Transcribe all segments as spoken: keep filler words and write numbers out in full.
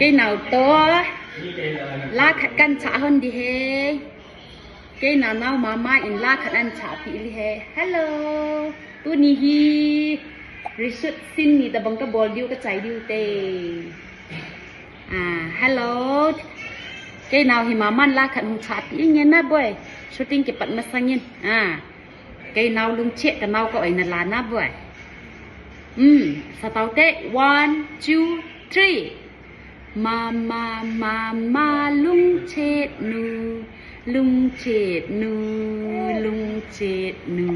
Kei nau to la khat kan chah hon di he. Kei nau nau mama in la khat an chah pi li he. Hello. Tuni hi reshoot scene ni tabang kabol diu kachai diu te. Ah, hello. Kei nau hi maman la khat hung chah pi nge na boi. Shooting kipat masangin. Ah. Kei nau lungchet ka nau ka oi na la na boi. Hmm, sa tau te. One, two, three. Mama, mama, lungchet nu, lungchet nu, lungchet nu.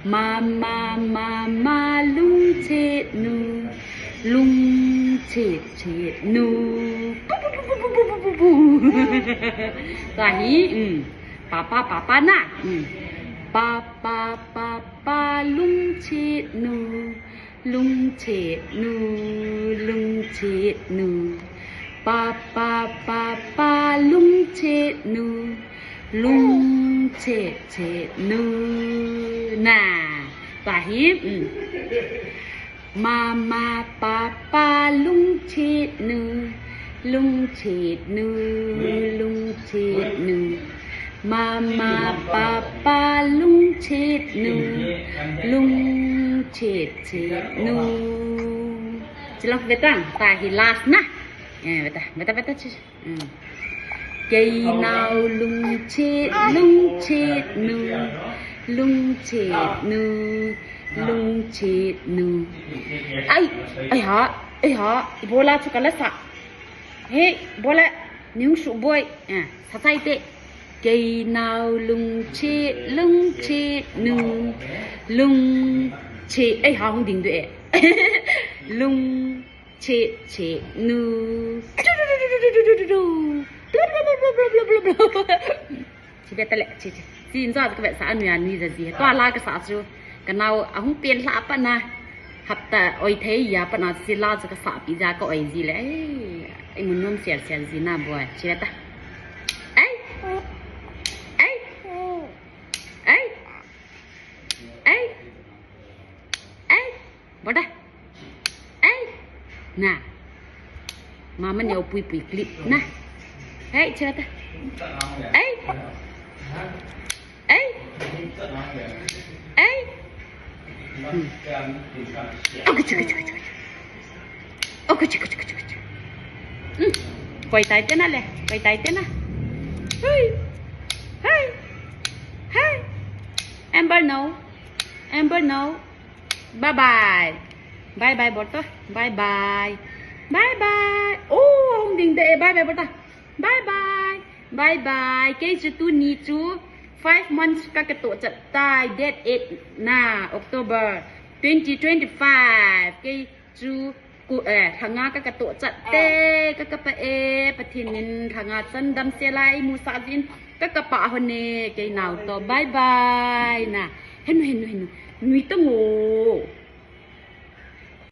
Mama, mama, lungchet nu, lungchet chet nu. Pu, pu, pu. Tua hi, um, papa, papa na. Um. Papa, papa, lungchet nu. Lungchet nu, lungchet nu. Papa, papa, lungchet nu. Lungchet chet nu. Na. Tua hi, um. Mama, papa, lungchet nu. Lungchet nu, lungchet nu. Mama, papa, lungchet nu. Lungchet chet nu. Chilang vetang, ta hi last na. Eh, veta, veta, veta, chi. Hmm. Kei nau lungchet, lungchet nu. Lungchet nu, lungchet nu. Ai, ai ha, ai ha. Ibola chu kala sa. He, bole, niung su boi. Eh, sa sai te. Kei nau lungchet, lungchet nu. Lungchet, ai ha hung ding du e. Lungchet, chet nu. Chi bia ta le, chi, chi. Chi in cha ka bia sa anui anui ja ji. Tua la ka sa chu. Ka nau ahung pen la pa na. Hapta oi thei ya pa na si la chu ka sa pi ja ka oi ji le. Ai, ai mun nom sial sial ji na boi. Chi bia ta. Ai. Ai. Ai. Ai. Ai. Bota. Ai. Na. Mama neo pui pui clip na. Ai, chata. Ai. Ai. Ai. Hmm. Aku chaka chaka chaka. Aku chaka chaka chaka. Hmm. Koi tai te na le. Koi tai te na. Hey. Hey. Hey. Amber no. Amber no. Bye bye. Bye bye bol to. Bye bye. Bye bye. Oh, hung ding de. Bye bye bol to. Bye bye. Bye bye. Kei chu tuni chu five months ka katoh chat tai, date eight na October twenty twenty-five. Kei chu ku, eh, lhanga ka katoh chat te, ka kapa e, Pathen in lhanga chan damsel a eimusah jin, ka kapa hon e, kei nau to, bye bye na. Henu, henu, henu. Nui tang o.